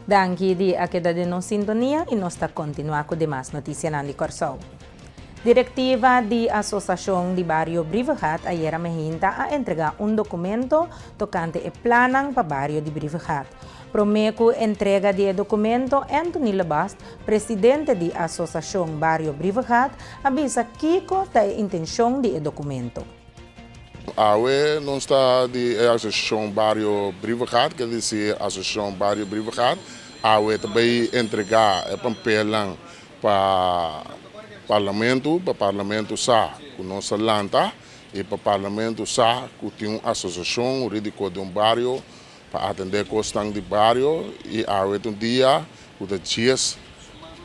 Danki di a keda den nos sintonia i nos ta kontinuá ku demas notisianan di Kòrsou. Direktiva di Asosashon di Bario Brievengat ayera mehinta a entregá un dokumento tokante e plannan pa bario di Brievengat. Promé ku entrega di e dokumento, Anthony Lebast, presidente di Asosashon Bario Brievengat, a bisa kiko ta e intenshon di e dokumento. Awe nos ta di e Asosiashon Bario Brievengat, ke disi Asosiashon Bario Brievengat awe ta bai entregá e pampelnan pa Parlamento, pa Parlamento sa ku nos a lanta i pa Parlamento sa ku tin un asosiashon hurídiko den un bario pa atendé kosnan di bario i awe ta un dia ku ta 10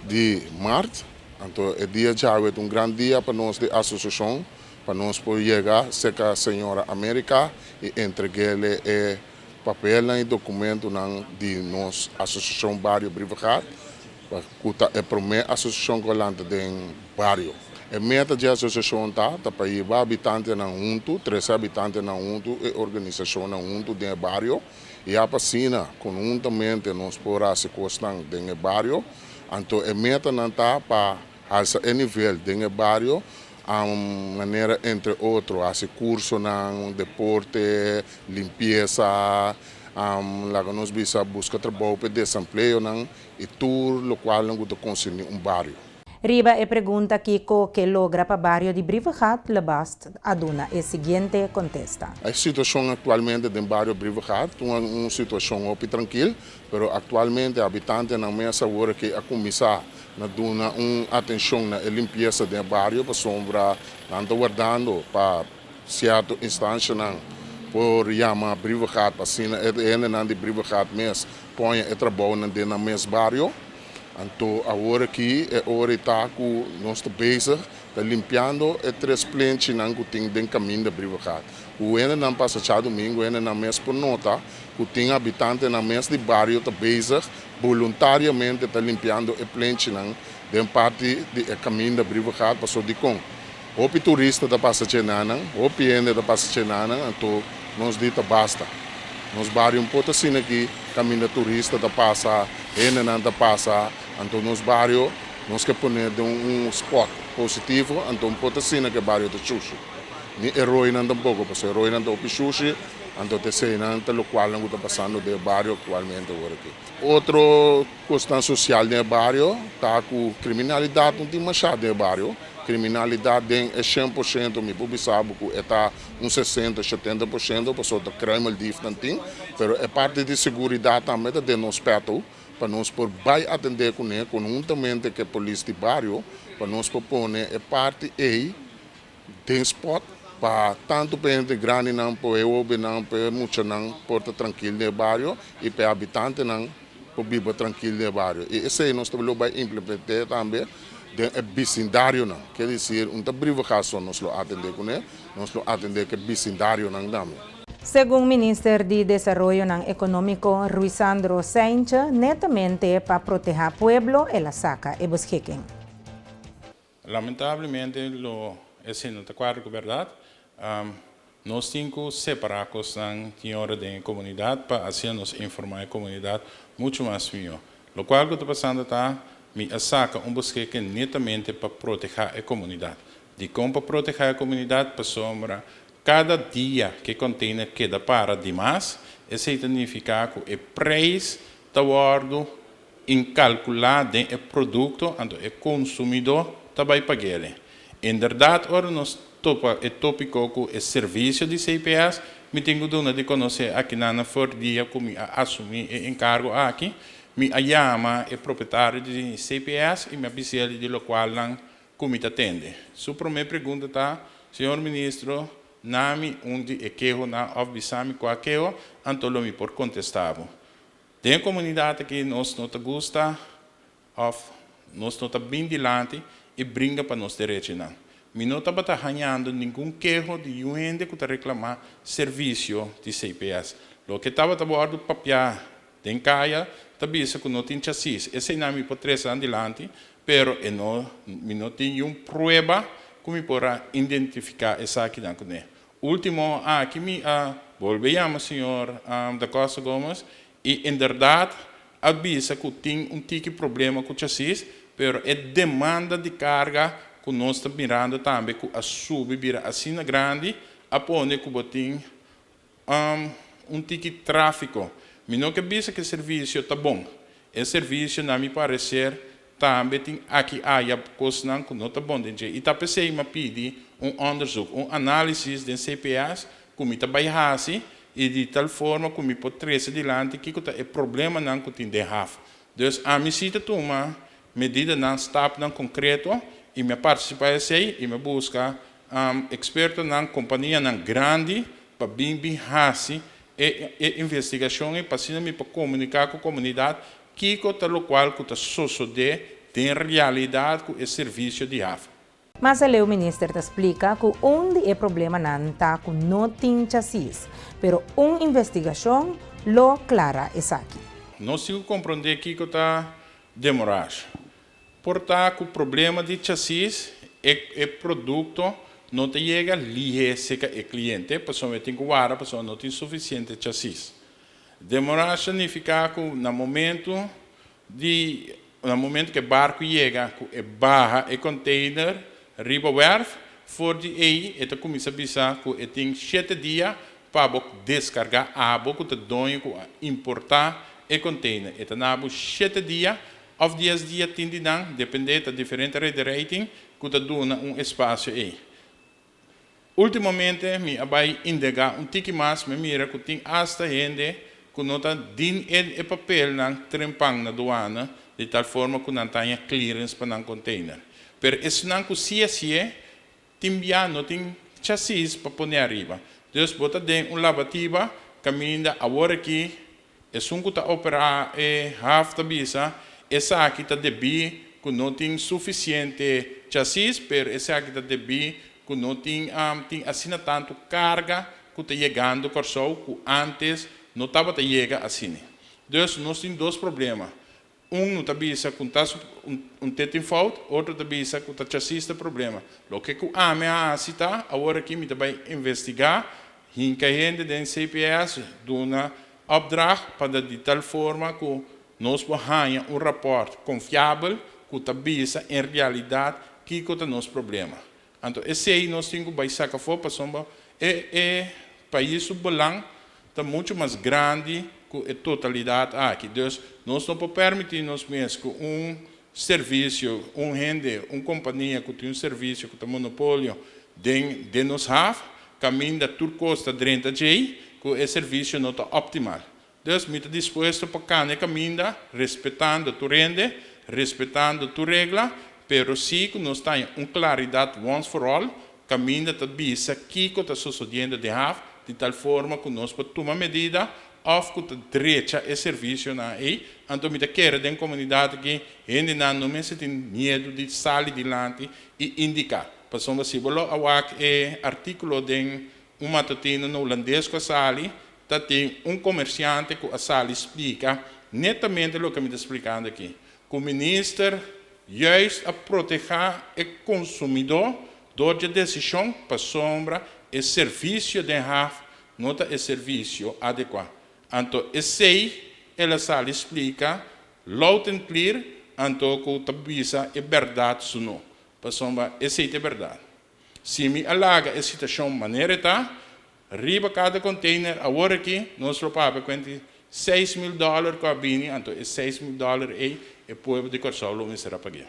di mart, anto e dia djawe ta un gran dia pa nos di asosiashon pa nos por yega serka señora America i entreg'ele e papelnan i dokumentunan di nos asosiashon Bario Brievengat ku ta e promé asosiashon ku a lanta den bario. E meta dje asosiashon ta ta pa hiba habitantenan huntu, trese habitantenan huntu i organisashonnan huntu den e bario i ap asina konhuntamente nos por hasi kosnan den e bario. Anto e metanan ta pa halsa e nivel den e bario manera entre otro hasi kursonan, deporte, limpiesa, laga nos bisa buska trabou pa e desempleonan i tur lokualnan ku ta konserní un bario. Riba e pregunta kiko ke logra pa bario di Brievengat, Lebast a duna e siguiente kontesta. E situashon aktualmente den bario Brievengat ta un situashon hopi trankil, pero aktualmente habitantenan mes awor aki a kuminsá na duna un atenshon na e limpiesa den e bario pasobra nan ta wardando pa sierto instanshanan por yama Brievengat pa asina e hendenan di Brievengat mes poña e trabounan den nan mes bario. Anto awor aki e ora i ta ku nos ta bezig ta limpiando e tres plenchinan ku tin den kaminda Brievengat. Ku hendenan pasa djadumingu hendenan mes por nota ku tin habitantenan mes di bario ta bezig boluntariamente ta limpiando e plenchinan den parti di e kaminda Brievengat pasobra dikon hopi turista ta pasa djenanan, hopi hende ta pasa djenanan anto nos di ta basta. Nos bario un por ta asina aki kaminda turista ta pasa, hendenan ta pasa, anto nos bario nos ke pone den un spot positivo anto un por ta asina ku e bario ta shushi. Ni e roinan tampoko pasobra e roinan ta hopi shushi anto ta eseinan ta lokualnan ku ta pasando den e bario aktualmente awor aki. Otro kosnan sosial den e bario ta ku kriminalidat no tin mashá den e bario. Kriminalidat den e 100% mi por bisa bo ku e ta un 60, 70% pasobra ta kruimeldiefnan tin, pero e parti di seguridat tambe ta den nos pèto pa nos por bai atendé kuné konhuntamente ku e polis di bario pa nos por pone e parti ei den spòt pa tantu pa e hende grandinan, pa e hóbennan, pa e muchanan por ta trankil den e bario i pa e habitantenan por biba trankil den e bario. I esei nos ta lo bai implement'é tambe den e bisindarionan. Ke desir, un ta Brievengat so nos lo atendé kuné, nos lo atendé ku e bisindarionan tambe. Segun Minister di Desaroyonan Ekonómiko Ruisandro Cijntje, netamente pa protehá pueblo el a saka e beschikking. Lamentablemente lo esei no ta kuadra ku bèrdat. Nos tin ku separá kosnan tin ora den e komunidat pa asina nos informá e komunidat muchu mas mihó. Lokual ku ta pasando ta mi a saka un buskeke netamente pa protehá e komunidat. Dikon pa protehá e komunidat? Pasobra kada dia ku e kònteiner keda para dimas, esei ta nifiká ku e preis ta wòrdu inkalkulá den e produkto, anto e konsumidó ta bai pag'el. Inderdat ora nos topa e tópiko ku e servisio di CPS, mi tin ku duna di konosé akinan na for dia ku mi a asumí e enkargo aki, mi a yama e propietario di CPS i mi a bis'el di lokualnan ku mi ta tende. Su promé pregunta ta, Señor Ministro, na mi un di e kehonan òf bisa mi kua keho, anto lo mi por kontestá bo. Den e komunidat aki nos no ta gusta òf nos no ta bin dilanti i bringa pa nos derechinan. Mi no tabata hañando ningun keho di yu hende ku ta reklamá servisio di CPS. Loke tabata wòrdu papiá den kaya ta bisa ku no tin chasis. Eseinan mi por trese nan dilanti, pero e no mi no tin yun prueba ku mi por a identifiká esakinan kuné. Ultimo aki mi a bolbe yama señor Da Costa Gomez y inderdaad a bisa ku tin un tiki problema ku chasis, pero e demanda di karga ku nos ta mirando tambe ku a subi bira asina grandi, a pone ku bo tin un tiki tráfiko. Mi no ke bisa ku e servisio ta bon. E servisio na mi pareser tambe tin aki aya kosnan ku no ta bon den dje. I ta p'esei mi a pidi un onderzoek, un análisis den CPS ku mi ta bai hasi i di tal forma ku mi por trese dilanti kiko ta e problemanan ku tin den haf. Dus ami si ta tuma medidanan, stapnan konkreto i mi a partisipá esei i mi a buska ekspertonan, kompanianan grandi pa bin bin hasi e e investigashon ei pa asina mi por komuniká ku komunidat kiko ta lokual ku ta sosodé den realidat ku e servisio di haf. Mas aleu minister ta splika ku un di e problemanan ta ku no tin chasis, pero un investigashon lo klara esaki. Nos tin ku komprondé kiko ta demorage. Por ta ku problema di chasis e e produkto no ta yega lihé serka e kliente pasobra e tin ku warda pasobra no tin sufisiente chasis. Demorage ta nifiká ku na momentu Di na momento ku e barku yega ku e baha e container riba werf, for di ei e ta kuminsá bisa ku e tin shete dia pa bo deskargá abo ku ta doño ku a importá e container. E ta na bo shete dia òf dies dia tin di nan, dependé ta diferente rederij tin ku ta duna un espasio ei. Ultimamente mi a bai indegá un tiki mas, mi a mira ku tin asta hende ku no ta din e e papelnan trempan na duana di tal forma ku nan ta haña clearance pa nan container. Pero esnan ku si hasié tin bia no tin chasis pa pone ariba. Dus bo ta den un labatiba kaminda awor aki Esun ku ta operá e haf ta bisa, Esaki ta debí ku no tin sufisiente chasis, pero esaki ta debí ku no tin tin asina tantu karga ku ta yegando Kòrsou ku ántes no tabata yega asina. Dus nos tin dos problema. Un no ta bisa ku ta un te tin fout, otro ta bisa ku ta chasis ta problema. Loke ku ami a hasi ta, awor aki mi ta bai investigá, hinka hende den CPS, duna opdracht pa di tal forma ku nos por haña un rapòrt konfiabel ku ta bisa en realidat kiko ta nos problema. Anto esei nos tin ku bai saka afó pasobra e e pais su belang ta muchu mas grandi ku e totalidat aki. Dus nos no por permití nos mes ku un servisio, un hende, un kompania ku tin un servisio ku ta monopolio den den nos haf, kaminda tur kos ta drenta djei, ku e servisio no ta optimal. Dus mi ta dispuesto pa kana e kaminda respetando tur hende, respetando tur regla, pero si ku nos ta haña un klaridat once for all, kaminda ta bisa kiko ta sosodiendo den haf, di tal forma ku nos por tuma medida òf ku ta drecha e servisionan ei. Anto mi ta kere den komunidat aki hendenan no mester tin miedu di sali dilanti i indiká. Pasobra si bo lo a wak e artíkulo den un matutino na hulandes ku a sali, Ta tin un komersiante ku a sali splika netamente loke mi ta splikando aki, ku minister juist a protehá e konsumidó dor dje desishon pasobra e servisio den haf no ta e servisio adekuá. Anto esei el a sali splika loud and clear anto ku ta bisa e bèrdat su no, pasobra esei ta e bèrdat. Si mi a laga e situashon manera e ta, Riba kada container awor aki nos lo papia kuenti 6000 dòler ku a bini, anto e 6000 dòler ei e pueblo di Kòrsou lo mester a pag'é.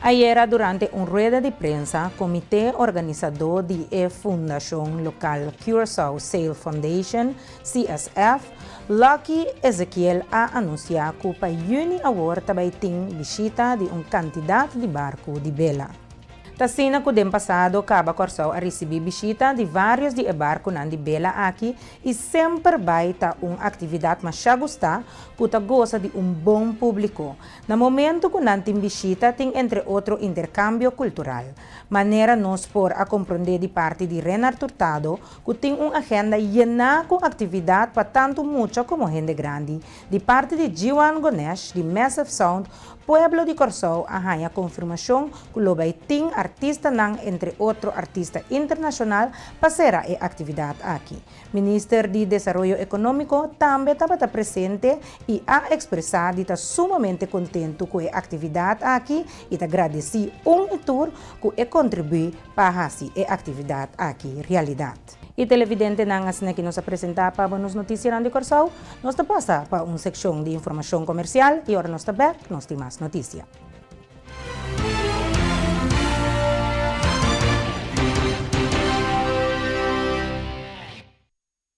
Ayera durante un rueda di prensa, komité organisadó di e fundashon lokal Curaçao Sail Foundation, CSF, Lucky Ezekiel a anunsiá ku pa yüni awor ta bai tin bishita di un kantidat di barku di bela. Ta asina ku den pasado kaba Kòrsou a risibí bishita di vários di e barkunan di bela aki i semper bai ta un aktividat mashá gustá ku ta gosa di un bon públiko. Na momentu ku nan tin bishita tin entre otro interkambio kultural. Manera nos por a komprondé di parti di Renard Hurtado ku tin un agenda yená ku aktividat pa tantu mucha komo hende grandi. Di parti di Jiwan Gonesh di Massive Sound, pueblo di Kòrsou a haña konfirmashon ku lo bai tin artistanan entre otro artista internashonal pa sera e aktividat aki. Minister di Desaroyo Ekonómiko tambe tabata presente i a ekspresá di ta sumamente kontentu ku e aktividat aki i ta gradesí un i tur ku e kontribuí pa hasi e aktividat aki realidat. I televidentenan, asina ki nos a presentá pa bo nos notisianan di Kòrsou. Nos ta pasa pa un sekshon di informashon komersial i ora nos ta bèk nos tin mas notisia.